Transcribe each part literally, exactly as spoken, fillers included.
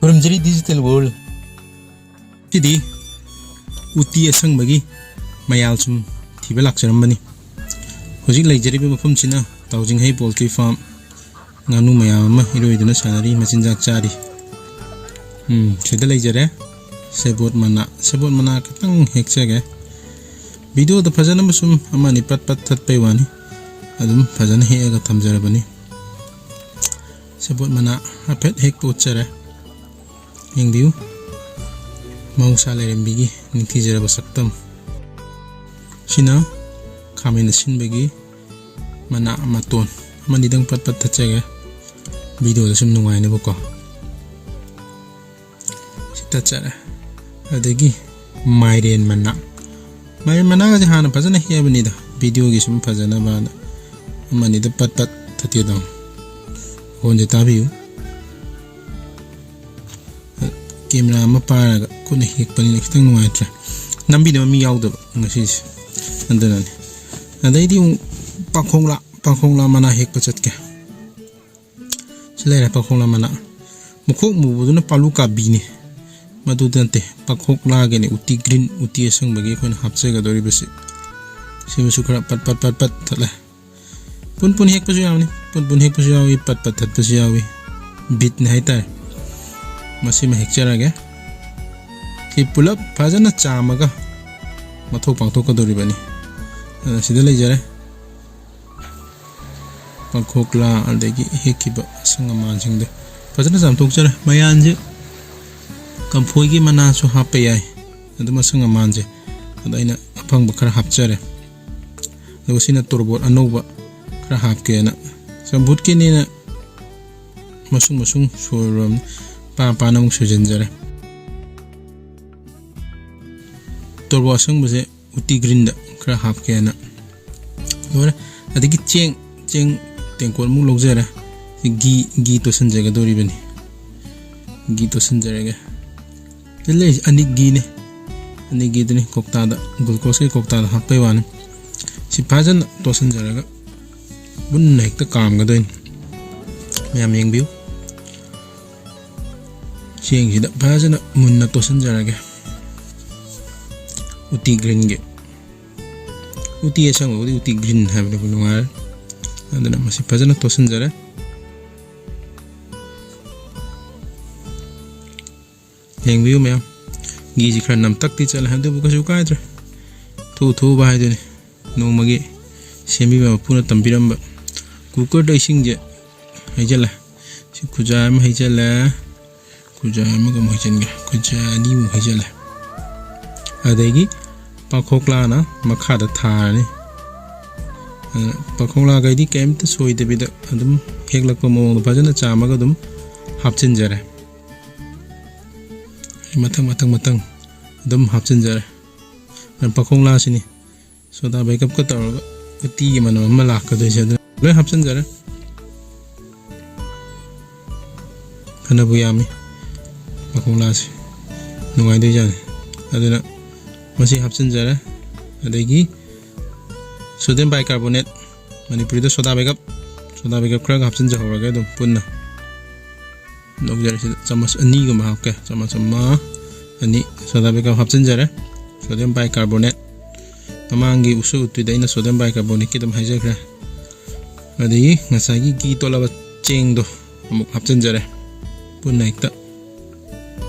ꯈꯨꯔꯨꯝꯖꯔꯤ Digital World꯫ ꯁꯤꯗꯤ ꯎꯇꯤ ꯑꯁꯪꯕꯒꯤ ꯃꯌꯥꯜ ꯁꯨꯝ ꯊꯤꯕ ꯂꯥꯛꯆꯔꯝꯕꯅꯤ꯫ ꯍꯧꯖꯤꯛ ꯂꯩꯖꯔꯤꯕ ꯃꯐꯝꯁꯤꯅ ꯇꯥꯎꯖꯤꯡꯍꯩ Poultry Farm꯫ ꯉꯥꯅꯨ ꯃꯌꯥꯝ ꯑꯃ ꯏꯔꯣꯏꯗꯨꯅ ꯁꯥꯟꯅꯔꯤ, ꯃꯆꯤꯟꯖꯥꯛ ꯆꯥꯔꯤ꯫ ꯎꯝ, ꯁꯤꯗ ꯂꯩꯖꯔꯦ ꯁꯦꯕꯣꯠ ꯃꯅꯥ꯫ ꯁꯦꯕꯣꯠ ꯃꯅꯥ ꯈꯤꯇꯪ ꯍꯦꯛꯆꯒꯦ꯫ Videoꯗ ꯐꯖꯅꯕ ꯁꯨꯝ ꯑꯃꯅꯤ ꯄꯠ ꯄꯠ ꯊꯠꯄꯩ ꯋꯥꯅꯤ꯫ ꯑꯗꯨꯝ ꯐꯖꯅ ꯍꯦꯛꯑꯒ ꯊꯝꯖꯔꯕꯅꯤ꯫ ꯁꯦꯕꯣꯠ ꯃꯅꯥ ꯍꯥꯏꯐꯦꯠ ꯍꯦꯛꯄ ꯎꯠꯆꯔꯦ꯫ ꯌꯦꯡꯕꯤꯌꯨ, ꯃꯍꯧꯁꯥ ꯂꯥꯏꯔꯦꯝꯕꯤꯒꯤ ꯅꯤꯡꯊꯤꯖꯔꯕ ꯁꯛꯇꯝ꯫ ꯁꯤꯅ ꯈꯥꯃꯦꯟ ꯑꯁꯤꯟꯕꯒꯤ ꯃꯅꯥ ꯃꯇꯣꯟ꯫ ꯑꯃꯅꯤꯗꯪ ꯄꯠ ꯄꯠ ꯊꯠꯆꯒꯦ, videoꯗ ꯁꯨꯝ ꯅꯨꯡꯉꯥꯏꯅꯕꯀꯣ꯫ ꯁꯤ ꯇꯠꯆꯔꯦ꯫ ꯑꯗꯒꯤ ꯃꯥꯏꯔꯦꯟ ꯃꯅꯥ꯫ ꯃꯥꯏꯔꯦꯟ ꯃꯅꯥꯒꯁꯦ ꯍꯥꯟꯅ ꯐꯖꯅ ꯍꯦꯛꯑꯕꯅꯤꯗ, videoꯒꯤ ꯁꯨꯝ ꯐꯖꯅꯕꯅ꯫ ꯑꯃꯅꯤꯗ ꯄꯠ ꯄꯠ ꯊꯠꯀꯦ ꯇꯧꯅꯤ꯫ ꯃꯈꯣꯟꯁꯦ ꯇꯥꯕꯤꯌꯨ꯫ Camera ꯑꯃ ꯄꯥꯏꯔꯒ ꯈꯨꯠꯅ ꯍꯦꯛꯄꯅꯤꯅ ꯈꯤꯇꯪ ꯅꯨꯡꯉꯥꯏꯇ꯭ꯔꯦ꯫ ꯅꯝꯕꯤꯅꯕ ꯃꯤ ꯌꯥꯎꯗꯕ ꯉꯁꯤꯁꯦ, ꯑꯗꯨꯅꯅꯤ꯫ ꯑꯗꯩꯗꯤ ꯑꯃꯨꯛ ꯄꯥꯡꯈꯣꯛꯂꯥ, ꯄꯥꯡꯈꯣꯛꯂꯥ ꯃꯅꯥ ꯍꯦꯛꯄ ꯆꯠꯀꯦ꯫ ꯁꯤ ꯂꯩꯔꯦ ꯄꯥꯡꯈꯣꯛꯂꯥ ꯃꯅꯥ꯫ ꯃꯈꯣꯛ ꯃꯨꯕꯗꯨꯅ ꯄꯥꯂꯨ ꯀꯥꯕꯤꯅꯤ꯫ ꯃꯗꯨꯗ ꯅꯠꯇꯦ, ꯄꯥꯡꯈꯣꯛꯂꯥꯒꯤꯅꯤ, ꯎꯇꯤ green, ꯎꯇꯤ ꯑꯁꯪꯕꯒꯤ ꯑꯩꯈꯣꯏꯅ ꯍꯥꯞꯆꯒꯗꯧꯔꯤꯕꯁꯤ꯫ ꯁꯤꯃꯁꯨ ꯈꯔ ꯄꯠ ꯄꯠ ꯄꯠ ꯄꯠ ꯊꯠꯂꯦ꯫ ꯄꯨꯟ ꯄꯨꯟ ꯍꯦꯛꯄꯁꯨ ꯌꯥꯎꯅꯤ, ꯄꯨꯟ ꯄꯨꯟ ꯍꯦꯛꯄꯁꯨ ꯌꯥꯎꯏ, ꯄꯠ ꯄꯠ ꯊꯠꯄꯁꯨ ꯌꯥꯎꯏ꯫ ꯕꯤꯠꯅꯤ ꯍꯥꯏꯇꯥꯔꯦ꯫ ꯃꯁꯤꯃ ꯍꯦꯛꯆꯔꯒꯦ꯫ ꯁꯤ ꯄꯨꯂꯞ ꯐꯖꯅ ꯆꯥꯝꯃꯒ ꯃꯊꯧ ꯄꯥꯡꯊꯣꯛꯀꯗꯧꯔꯤꯕꯅꯤ꯫ ꯑꯗ ꯁꯤꯗ ꯂꯩꯖꯔꯦ꯫ ꯄꯥꯡꯈꯣꯛꯂꯥ, ꯑꯗꯒꯤ ꯍꯦꯛꯈꯤꯕ ꯑꯁꯪ ꯑꯃꯥꯟꯁꯤꯡꯗꯣ ꯐꯖꯅ ꯆꯥꯝꯊꯣꯛꯆꯔꯦ꯫ ꯃꯌꯥꯟꯁꯦ ꯀꯝꯐꯣꯏꯒꯤ ꯃꯅꯥꯁꯨ ꯍꯥꯞꯄ ꯌꯥꯏ, ꯑꯗꯨꯝ ꯑꯁꯪ ꯑꯃꯥꯟꯁꯦ꯫ ꯑꯗ ꯑꯩꯅ ꯑꯐꯪꯕ ꯈꯔ ꯍꯥꯞꯆꯔꯦ꯫ ꯑꯗꯨꯒ ꯁꯤꯅ ꯇꯣꯔꯕꯣꯠ ꯑꯅꯧꯕ ꯈꯔ ꯍꯥꯞꯀꯦꯅ, ꯆꯝꯐꯨꯠꯀꯤꯅꯦꯅ ꯃꯁꯨꯡ ꯃꯁꯨꯡ ꯁꯣꯏꯔꯨꯔꯕꯅꯤ꯫ ꯄꯥ ꯄꯥꯅ ꯑꯃꯨꯛ ꯁꯣꯏꯖꯤꯟꯖꯔꯦ꯫ ꯇꯣꯔꯕꯣꯠ ꯑꯁꯪꯕꯁꯦ ꯎꯇꯤ greenꯗ ꯈꯔ ꯍꯥꯞꯀꯦꯅ꯫ ꯂꯣꯏꯔꯦ꯫ ꯑꯗꯒꯤ ꯆꯦꯡ, ꯆꯦꯡ ꯇꯦꯡꯀꯣꯠꯃꯨꯛ ꯂꯧꯖꯔꯦ꯫ ꯁꯤ ꯘꯤ, ꯘꯤ ꯇꯣꯠꯁꯤꯟꯖꯒꯗꯧꯔꯤꯕꯅꯤ꯫ ꯘꯤ ꯇꯣꯠꯁꯤꯟꯖꯔꯒꯦ꯫ ꯁꯤ ꯂꯩ, ꯑꯅꯤꯛ ꯘꯤꯅꯦ꯫ ꯑꯅꯤꯛ ꯘꯤꯗꯨꯅꯤ ꯀꯧꯇꯥꯗ, glucoseꯀꯤ ꯀꯧꯇꯥꯗ ꯍꯥꯞꯄꯩ ꯋꯥꯅꯤ꯫ ꯁꯤ ꯐꯖꯅ ꯇꯣꯠꯁꯤꯟꯖꯔꯒ ꯃꯨꯟꯅ ꯍꯦꯛꯇ ꯀꯥꯝꯒꯗꯣꯏꯅꯤ꯫ ꯃꯌꯥꯝ ꯌꯦꯡꯕꯤꯌꯨ꯫ ꯆꯦꯡꯁꯤꯗ ꯐꯖꯅ ꯃꯨꯟꯅ ꯇꯣꯠꯁꯤꯟꯖꯔꯒꯦ꯫ ꯎꯇꯤ greenꯒꯤ, ꯎꯇꯤ ꯑꯁꯪꯕꯕꯨꯗꯤ ꯎꯇꯤ green ꯍꯥꯏꯕꯅꯦꯕ, ꯅꯨꯡꯉꯥꯏꯔꯦ꯫ ꯑꯗꯨꯅ ꯃꯁꯤ ꯐꯖꯅ ꯇꯣꯠꯁꯤꯟꯖꯔꯦ꯫ ꯌꯦꯡꯕꯤꯌꯨ ꯃꯌꯥꯝ, ꯘꯤꯁꯤ ꯈꯔ ꯅꯝꯇꯛꯇꯤ ꯆꯠꯂꯦ, ꯑꯗꯨꯕꯨ ꯀꯩꯁꯨ ꯀꯥꯏꯗ꯭ꯔꯦ꯫ ꯊꯨ ꯊꯨꯕ ꯍꯥꯏꯗꯨꯅꯤ, ꯅꯣꯡꯃꯒꯤ ꯁꯦꯝꯕꯤꯕ ꯃꯄꯨꯅ ꯇꯝꯕꯤꯔꯝꯕ꯫ Cookerꯗ ꯏꯁꯤꯡꯁꯦ ꯍꯩꯖꯤꯜꯂꯦ꯫ ꯁꯤ ꯈꯨꯖꯥꯏ ꯑꯃ ꯍꯩꯖꯤꯜꯂꯦ, ꯈꯨꯖꯥꯏ ꯑꯃꯒ ꯑꯃꯨꯛ ꯍꯩꯖꯤꯟꯒꯦ, ꯈꯨꯖꯥꯏ ꯑꯅꯤꯃꯨꯛ ꯍꯩꯖꯤꯜꯂꯦ꯫ ꯑꯗꯒꯤ ꯄꯥꯡꯈꯣꯛꯂꯥꯅ ꯃꯈꯥꯗ ꯊꯥꯔꯅꯤ꯫ ꯑꯗꯨꯅ ꯄꯥꯡꯈꯣꯛꯂꯥꯈꯩꯗꯤ ꯀꯩꯝꯇ ꯁꯣꯏꯗꯕꯤꯗ ꯑꯗꯨꯝ ꯍꯦꯛꯂꯛꯄ ꯃꯑꯣꯡꯗ ꯐꯖꯅ ꯆꯥꯝꯃꯒ ꯑꯗꯨꯝ ꯍꯥꯞꯆꯤꯟꯖꯔꯦ꯫ ꯃꯊꯪ, ꯃꯊꯪ, ꯃꯊꯪ ꯑꯗꯨꯝ ꯍꯥꯞꯆꯤꯟꯖꯔꯦ꯫ ꯄꯥꯡꯈꯣꯛꯂꯥꯁꯤꯅꯤ ꯁꯣꯗꯥ ꯕꯥꯏꯒꯞꯀ ꯇꯧꯔꯒ ꯎꯇꯤꯒꯤ ꯃꯅꯝ ꯑꯃ ꯂꯥꯛꯀꯗꯣꯏꯁꯦ꯫ ꯑꯗꯨꯅ ꯂꯣꯏ ꯍꯥꯞꯆꯤꯟꯖꯔꯦ꯫ ꯐꯅꯕꯨ ꯌꯥꯝꯃꯤ ꯄꯥꯡꯈꯣꯛꯂꯥꯁꯦ, ꯅꯨꯡꯉꯥꯏꯗꯣꯏꯖꯥꯠꯅꯤ꯫ ꯑꯗꯨꯅ ꯃꯁꯤ ꯍꯥꯞꯆꯤꯟꯖꯔꯦ꯫ ꯑꯗꯒꯤ sodium bicarbonate, ꯃꯅꯤꯄꯨꯔꯤꯗ ꯁꯣꯗꯥ ꯕꯥꯏꯒꯞ, ꯁꯣꯗꯥ ꯕꯥꯏꯒꯞ ꯈꯔꯒ ꯍꯥꯞꯆꯤꯟꯖꯍꯧꯔꯒꯦ ꯑꯗꯨꯝ ꯄꯨꯟꯅ꯫ ꯂꯧꯖꯔꯤꯁꯤꯗ ꯆꯥꯃꯁ ꯑꯅꯤꯒꯨꯝꯕ ꯍꯥꯞꯀꯦ, ꯆꯥꯃꯁ ꯑꯃ, ꯑꯅꯤ ꯁꯣꯗꯥ ꯕꯥꯏꯒꯞ ꯍꯥꯞꯆꯤꯟꯖꯔꯦ꯫ Sodium bicarbonate, ꯃꯃꯥꯡꯒꯤ ꯎꯁꯣꯏ ꯎꯠꯇꯨꯗ ꯑꯩꯅ sodium bicarbonateꯀꯤ ꯑꯗꯨꯝ ꯍꯥꯏꯖꯈ꯭ꯔꯦ꯫ ꯑꯗꯒꯤ ꯉꯁꯥꯏꯒꯤ ꯘꯤ ꯇꯣꯠꯂꯕ ꯆꯦꯡꯗꯣ ꯑꯃꯨꯛ ꯍꯥꯞꯆꯤꯟꯖꯔꯦ ꯄꯨꯟꯅ ꯍꯦꯛꯇ꯫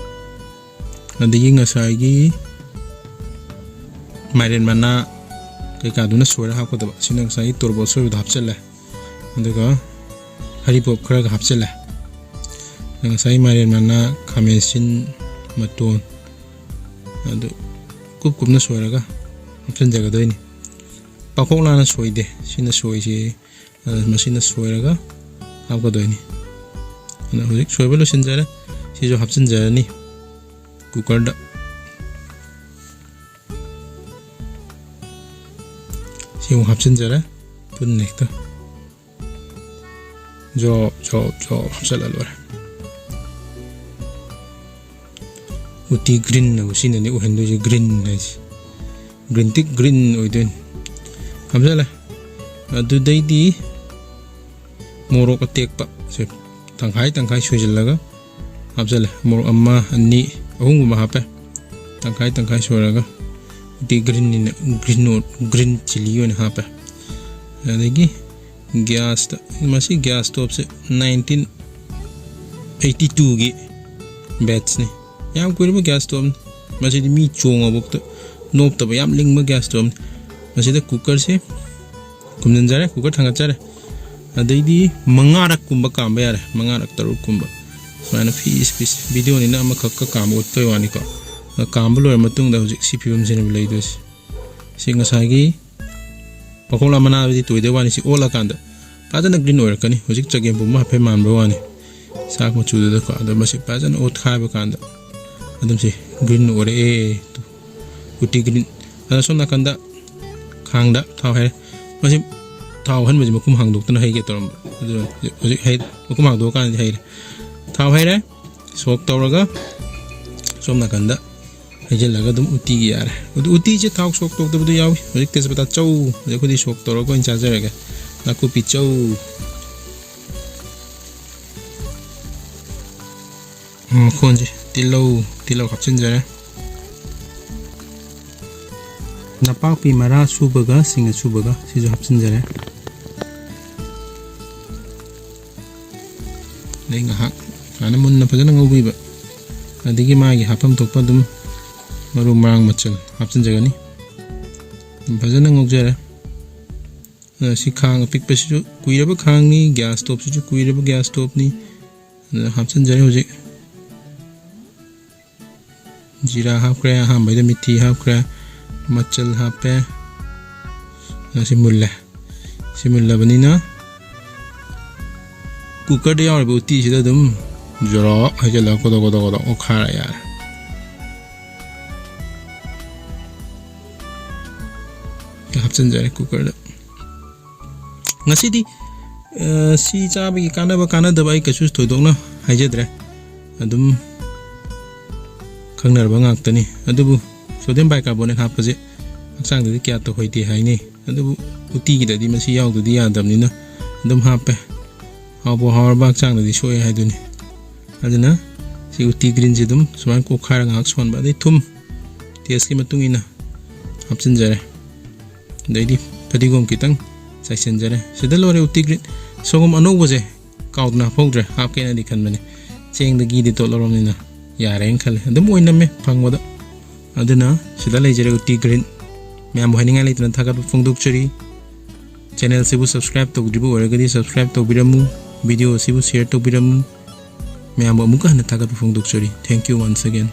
ꯑꯗꯒꯤ ꯉꯁꯥꯏꯒꯤ ꯃꯥꯏꯔꯦꯟ ꯃꯅꯥ ꯀꯩꯀꯥꯗꯨꯅ ꯁꯣꯏꯔ ꯍꯥꯞꯀꯗꯕ꯫ ꯁꯤꯅ ꯉꯁꯥꯏꯒꯤ ꯇꯣꯔꯕꯣꯠ ꯁꯣꯏꯕꯗꯣ ꯍꯥꯞꯆꯤꯜꯂꯦ꯫ ꯑꯗꯨꯒ ꯍꯔꯤꯕꯣꯞ ꯈꯔꯒ ꯍꯥꯞꯆꯤꯜꯂꯦ꯫ ꯉꯁꯥꯏ ꯃꯥꯏꯔꯦꯟ ꯃꯅꯥ, ꯈꯥꯃꯦꯟ ꯑꯁꯤꯟ ꯃꯇꯣꯟ ꯑꯗꯨ ꯀꯨꯞ ꯀꯨꯞꯅ ꯁꯣꯏꯔꯒ ꯍꯥꯞꯆꯤꯟꯖꯒꯗꯣꯏꯅꯤ꯫ ꯄꯥꯡꯈꯣꯛꯂꯥꯅ ꯁꯣꯏꯗꯦ, ꯁꯤꯅ ꯁꯣꯏꯁꯤ, ꯑ, ꯃꯁꯤꯅ ꯁꯣꯏꯔꯒ ꯍꯥꯞꯀꯗꯣꯏꯅꯤ꯫ ꯑꯗ ꯍꯧꯖꯤꯛ ꯁꯣꯏꯕ ꯂꯣꯏꯁꯤꯟꯖꯔꯦ, ꯁꯤꯁꯨ ꯍꯥꯞꯆꯤꯟꯖꯔꯅꯤ cookerꯗ꯫ ꯁꯤ ꯑꯃꯨꯛ ꯍꯥꯞꯆꯤꯟꯖꯔꯦ ꯄꯨꯟꯅ ꯍꯦꯛꯇ꯫ ꯖꯣꯞ, ꯖꯣꯞ, ꯖꯣꯞ ꯍꯥꯞꯆꯜꯂ ꯂꯣꯏꯔꯦ꯫ ꯎꯇꯤ green ꯍꯥꯏꯕ ꯁꯤꯅꯅꯦ ꯑꯣꯏꯍꯟꯗꯣꯏꯁꯦ, green ꯍꯥꯏꯁꯦ꯫ Green ꯇꯤꯛ green ꯑꯣꯏꯗꯣꯏꯅꯤ꯫ ꯍꯥꯞꯆꯜꯂꯦ꯫ ꯑꯗꯨꯗꯩꯗꯤ ꯃꯣꯔꯣꯛ ꯑꯇꯦꯛꯄ ꯁꯦ ꯇꯪꯈꯥꯏ ꯇꯪꯈꯥꯏ ꯁꯣꯏꯖꯤꯜꯂꯒ ꯍꯥꯞꯆꯜꯂꯦ꯫ ꯃꯣꯔꯣꯛ ꯑꯃ, ꯑꯅꯤ, ꯑꯍꯨꯝꯒꯨꯝꯕ ꯍꯥꯞꯄꯦ꯫ ꯇꯪꯈꯥꯏ ꯇꯪꯈꯥꯏ ꯁꯣꯏꯔꯒ꯫ ꯎꯇꯤ greenꯅꯤꯅ, green, green chilli ꯑꯣꯏꯅ ꯍꯥꯞꯄꯦ꯫ ꯑꯗꯒꯤ gasꯇ, ꯃꯁꯤ gas stoveꯁꯦ nineteen eighty twoꯒꯤ batchꯅꯤ꯫ ꯌꯥꯝ ꯀꯨꯏꯔꯕ gas stoveꯅꯤ꯫ ꯃꯁꯤꯗꯤ ꯃꯤ ꯆꯣꯡꯉꯐꯥꯎꯗ ꯅꯣꯞꯇꯕ ꯌꯥꯝ ꯂꯤꯡꯕ gas stoveꯅꯤ꯫ ꯃꯁꯤꯗ cookerꯁꯦ ꯈꯨꯝꯖꯤꯟꯖꯔꯦ, cooker ꯊꯥꯡꯒꯠꯆꯔꯦ꯫ ꯑꯗꯩꯗꯤ ꯃꯉꯥꯔꯛꯀꯨꯝꯕ ꯀꯥꯝꯕ ꯌꯥꯔꯦ, ꯃꯉꯥꯔꯛ ꯇꯔꯨꯛꯀꯨꯝꯕ꯫ ꯁꯨꯃꯥꯏꯅ ꯐꯤꯁ ꯐꯤꯁ, videoꯅꯤꯅ ꯑꯃꯈꯛꯀ ꯀꯥꯝꯕ ꯎꯠꯄꯩ ꯋꯥꯅꯤꯀꯣ꯫ ꯀꯥꯝꯕ ꯂꯣꯏꯔ ꯃꯇꯨꯡꯗ ꯍꯧꯖꯤꯛ ꯁꯤ ꯐꯤꯕꯝꯁꯤꯅꯦꯕ ꯂꯩꯗꯣꯏꯁꯦ꯫ ꯁꯤ ꯉꯁꯥꯏꯒꯤ ꯄꯥꯡꯈꯣꯛꯂꯥ ꯃꯅꯥꯗꯨꯗꯤ ꯇꯣꯏꯗꯧ ꯋꯥꯅꯤ꯫ ꯁꯤ ꯑꯣꯠꯂꯀꯥꯟꯗ ꯐꯖꯅ green ꯑꯣꯏꯔꯛꯀꯅꯤ꯫ ꯍꯧꯖꯤꯛ ꯆꯒꯦꯝ ꯄꯣꯝꯕ ꯍꯥꯏꯐꯦꯠ ꯃꯥꯟꯕ ꯋꯥꯅꯤ, ꯆꯥꯛ ꯃꯆꯨꯗꯨꯗꯀꯣ꯫ ꯑꯗꯣ ꯃꯁꯤ ꯐꯖꯅ ꯑꯣꯠꯈꯥꯏꯕ ꯀꯥꯟꯗ ꯑꯗꯨꯝ ꯁꯤ green ꯑꯣꯏꯔꯛꯑꯦ꯫ ꯎꯇꯤ green꯫ ꯑꯗ ꯁꯣꯝ ꯅꯥꯀꯟꯗ ꯈꯥꯡꯗ ꯊꯥꯎ ꯍꯩꯔꯦ꯫ ꯃꯁꯤ ꯊꯥꯎ ꯑꯍꯟꯕꯁꯤ ꯃꯈꯨꯝ ꯍꯥꯡꯗꯣꯛꯇꯅ ꯍꯩꯒꯦ ꯇꯧꯔꯝꯕ, ꯑꯗꯨ ꯍꯧꯖꯤꯛ ꯍꯩ-, ꯃꯈꯨꯝ ꯍꯥꯡꯗꯣꯛꯑꯀꯥꯟꯗꯗꯤ ꯍꯩꯔꯦ꯫ ꯊꯥꯎ ꯍꯩꯔꯦ, ꯁꯣꯛ ꯇꯧꯔꯒ ꯁꯣꯝ ꯅꯥꯀꯟꯗ ꯍꯩꯖꯤꯜꯂꯒ ꯑꯗꯨꯝ ꯎꯇꯤꯒꯤ ꯌꯥꯔꯦ꯫ ꯑꯗꯨ ꯎꯇꯤꯁꯦ ꯊꯥꯎ ꯁꯣꯛ ꯇꯧꯗꯕꯗ ꯌꯥꯎꯏ꯫ ꯍꯧꯖꯤꯛ ꯇꯦꯖꯄꯇꯥ ꯆꯧ, ꯍꯧꯖꯤꯛ ꯑꯩꯈꯣꯏꯗꯤ ꯁꯣꯛ ꯇꯧꯔꯒ ꯑꯣꯏꯅ ꯆꯥꯖꯔꯒꯦ꯫ ꯅꯥꯀꯨꯞꯄꯤ ꯆꯧ꯫ ꯃꯈꯣꯟꯁꯦ ꯇꯤꯜꯍꯧ, ꯇꯤꯜꯍꯧ ꯍꯥꯞꯆꯤꯟꯖꯔꯦ꯫ ꯅꯄꯥꯛꯄꯤ ꯃꯔꯥ ꯁꯨꯕꯒ ꯁꯤꯡ ꯑꯁꯨꯕꯒ ꯁꯤꯁꯨ ꯍꯥꯞꯆꯤꯟꯖꯔꯦ꯫ ꯑꯗꯩ ꯉꯥꯏꯍꯥꯛ ꯁꯨꯃꯥꯏꯅ ꯃꯨꯟꯅ ꯐꯖꯅ ꯉꯧꯕꯤꯕ꯫ ꯑꯗꯒꯤ ꯃꯥꯒꯤ ꯍꯥꯞꯐꯝ ꯊꯣꯛꯄ ꯑꯗꯨꯝ ꯃꯔꯨ ꯃꯔꯥꯡ ꯃꯆꯜ ꯍꯥꯞꯆꯤꯟꯖꯒꯅꯤ꯫ ꯑꯗꯨꯝ ꯐꯖꯅ ꯉꯧꯖꯔꯦ꯫ ꯑꯗ ꯁꯤ ꯈꯥꯡ ꯑꯄꯤꯛꯄꯁꯤꯁꯨ ꯀꯨꯏꯔꯕ ꯈꯥꯡꯅꯤ, gas stoveꯁꯤꯁꯨ ꯀꯨꯏꯔꯕ gas stoveꯅꯤ꯫ ꯑꯗꯨꯅ ꯍꯥꯞꯆꯤꯟꯖꯔꯦ ꯍꯧꯖꯤꯛ꯫ ꯖꯤꯔꯥ ꯍꯥꯞꯈ꯭ꯔꯦ, ꯑꯍꯥꯟꯕꯩꯗ ꯃꯤꯊꯤ ꯍꯥꯞꯈ꯭ꯔꯦ, ꯃꯆꯜ ꯍꯥꯞꯄꯦ꯫ ꯑꯗ ꯁꯤ ꯃꯨꯜꯂꯦ꯫ ꯁꯤ ꯃꯨꯜꯂꯕꯅꯤꯅ cookerꯗ ꯌꯥꯎꯔꯤꯕ ꯎꯇꯤꯁꯤꯗ ꯑꯗꯨꯝ ꯖꯣꯔꯣ ꯍꯩꯖꯤꯜꯂꯒ ꯀꯣꯗꯣꯛ ꯀꯣꯗꯣꯛ ꯀꯣꯗꯣꯛ ꯑꯣꯠꯈꯥꯏꯔ ꯌꯥꯔꯦ꯫ ꯍꯥꯞꯆꯤꯟꯖꯔꯦ cookerꯗ꯫ ꯉꯁꯤꯗꯤ, ꯑ, ꯁꯤ ꯆꯥꯕꯒꯤ ꯀꯥꯟꯅꯕ ꯀꯥꯟꯅꯗꯕ ꯑꯩ ꯀꯩꯁꯨ ꯊꯣꯏꯗꯣꯛꯅ ꯍꯥꯏꯖꯗ꯭ꯔꯦ, ꯑꯗꯨꯝ ꯈꯪꯅꯔꯕ ꯉꯥꯛꯇꯅꯤ꯫ ꯑꯗꯨꯕꯨ sodium bicarbonate ꯍꯥꯞꯄꯁꯦ ꯍꯛꯆꯥꯡꯗꯗꯤ ꯀꯌꯥ ꯇꯧꯍꯩꯗꯦ ꯍꯥꯏꯅꯩ, ꯑꯗꯨꯕꯨ ꯎꯇꯤꯒꯤꯗꯗꯤ ꯃꯁꯤ ꯌꯥꯎꯗꯗꯤ ꯌꯥꯗꯕꯅꯤꯅ ꯑꯗꯨꯝ ꯍꯥꯞꯄꯦ꯫ ꯍꯥꯎꯕ ꯍꯥꯎꯔꯕ ꯍꯛꯆꯥꯡꯗꯗꯤ ꯁꯣꯛꯑꯦ ꯍꯥꯏꯗꯨꯅꯤ꯫ ꯑꯗꯨꯅ ꯁꯤ ꯎꯇꯤ ꯒ꯭ꯔꯤꯟꯁꯦ ꯑꯗꯨꯝ ꯁꯨꯃꯥꯏꯅ ꯀꯣꯛꯈꯥꯏꯔꯒ ꯉꯥꯏꯍꯥꯛ ꯁꯣꯟꯕ, ꯑꯗꯩ ꯊꯨꯝ ꯇꯦꯁꯀꯤ ꯃꯇꯨꯡ ꯏꯟꯅ ꯍꯥꯞꯆꯤꯟꯖꯔꯦ꯫ ꯑꯗꯩꯗꯤ ꯐꯗꯤꯒꯣꯝ ꯈꯤꯇꯪ ꯆꯥꯏꯁꯤꯟꯖꯔꯦ꯫ ꯁꯤꯗ ꯂꯣꯏꯔꯦ ꯎꯇꯤ ꯒ꯭ꯔꯤꯟ꯫ ꯁꯪꯒꯣꯝ ꯑꯅꯧꯕꯁꯦ ꯀꯥꯎꯗꯅ ꯍꯥꯞꯍꯧꯗ꯭ꯔꯦ, ꯍꯥꯞꯀꯦꯅꯗꯤ ꯈꯟꯕꯅꯦ꯫ ꯆꯦꯡꯗ ꯘꯤꯗꯤ ꯇꯣꯠꯂꯔꯕꯅꯤꯅ ꯌꯥꯔꯦꯅ ꯈꯜꯂꯦ꯫ ꯑꯗꯨꯝ ꯑꯣꯏꯅꯝꯃꯦ ꯐꯪꯕꯗ꯫ ꯑꯗꯨꯅ ꯁꯤꯗ ꯂꯩꯖꯔꯦ ꯎꯇꯤ ꯒ꯭ꯔꯤꯟ꯫ ꯃꯌꯥꯝꯕꯨ ꯍꯥꯏꯅꯤꯡꯉꯥꯏ ꯂꯩꯇꯅ ꯊꯥꯒꯠꯄ ꯐꯣꯡꯗꯣꯛꯆꯔꯤ꯫ ꯆꯦꯅꯦꯜꯁꯤꯕꯨ subscribe ꯇꯧꯗ꯭ꯔꯤꯕ ꯑꯣꯏꯔꯒꯗꯤ subscribe ꯇꯧꯕꯤꯔꯝꯃꯨ, ꯚꯤꯗꯤꯑꯣ ꯑꯁꯤꯕꯨ share ꯇꯧꯕꯤꯔꯝꯃꯨ꯫ ꯃꯌꯥꯝꯕꯨ ꯑꯃꯨꯛꯀ ꯍꯟꯅ ꯊꯥꯒꯠꯄ ꯐꯣꯡꯗꯣꯛꯆꯔꯤ꯫ Thank you once again꯫